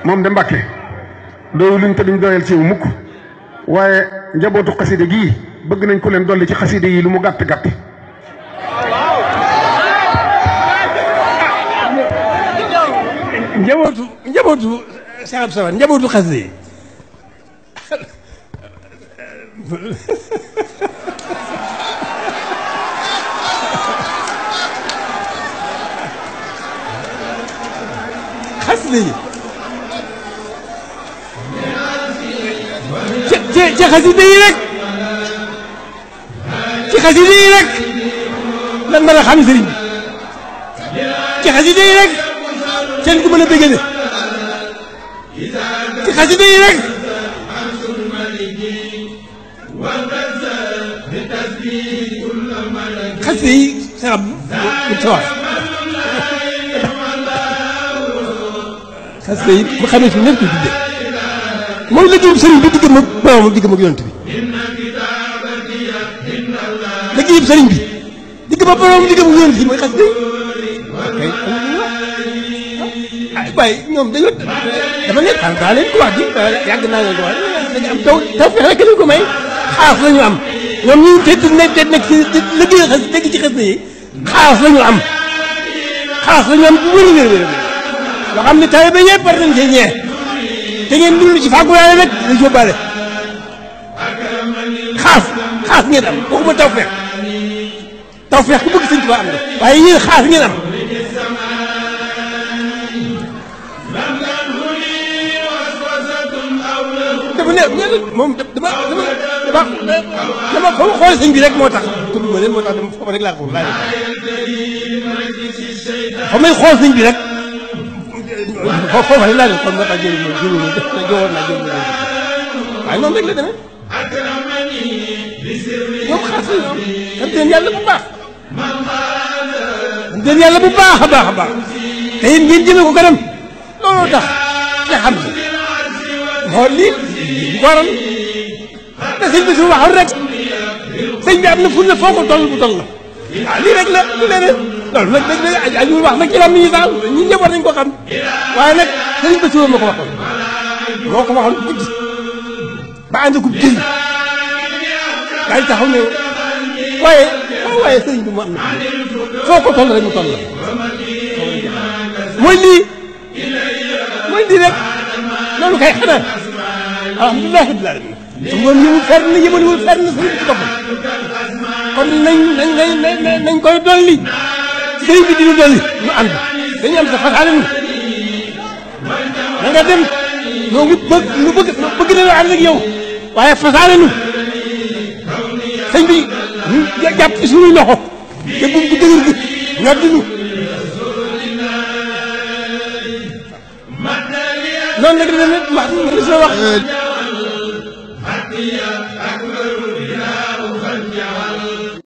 moom de Mbàkke doyu luñ te duñ doyal ci mukk waaye njabootu xaside gii bëgg nañ ko leen dolli ci xaside yi lu mu gàtt gàtt. njabootu Cheikh Abdou Samad njabootu xaside yi xaside yi ci xaside yi rek ci xaside yi rek lan mën a xam sëriñ bi ci xaside yi rek kenn ku mën a bëggale ci xaside yi rek xaside yi sax bu tawax xaside yi bu xamee fi nekk ko tudde mooy liggéeyu sëriñ bi diggam ak maamam diggam ak yonent bi liggéeyu sëriñ bi diggam ak maamam diggam ak yonent bi mooy xaside yi waaye ñoom dañoo dafa nekk xam daa leen ko wax di yàgg naa leen ko wax dañu am taw fexe rek lañ ko may xaas la ñu am ñoom ñu te nekk ci liggéey xas dégg ci xas yi xaas la ñu am xaas la ñu am bu wér wér loo xam ne taalibe yëpp war nañ cee ñee te ngeen dund ci fàggu yaay rek la jóbbaale xaas ngeen am waxuma taw feex ku bëgg Sëñ Tuubaa am na waaye yéen xaas ngeen am dafa ne moom dama fa ma xool sëñ bi rek moo tax tudd ma leen moo tax dama foofu rek laa ko laaj fa may xool sëñ bi rek foofu rek laa leen kon moo tax jowoon naa waaye noonu rek la demee ñoom xaas la xam teen yàlla bu baax xam teen yàlla bu baax a baax a baax te it ngeen jëmee ko kanam looloo tax nga xam ne moo lii waral te sëñ bi su waxoon rek sëñ bi am na fu ne foo ko toll bu toll la waaw lii rek la lu leneen loolu nag dëgg la ñu wax nag ci lam yi daal ñun ñëpp war nañ ko xam waaye nag sëñ bi ma ko waxoon guddi ba ànd ko jël daal taxaw ne waaye sëñ bi mu am na foo ko toll rek mu toll la mooy lii rek loolu kay xanaa alhamdulilah rabbil alamin moom yëmul fenn yëmaliwul fenn sëriñ bi boppam kon nañ koy dolli sëriñ bi dinu dolli ñu ànd dañu am sa fasaale nu na nga dem ñoo ngi bëgg nañoo ànd ak yow waaye fasaale nu sëñ bi ñu jàpp ci suñuy loxo te bu ko dëgër gi nga dinu noonu la wax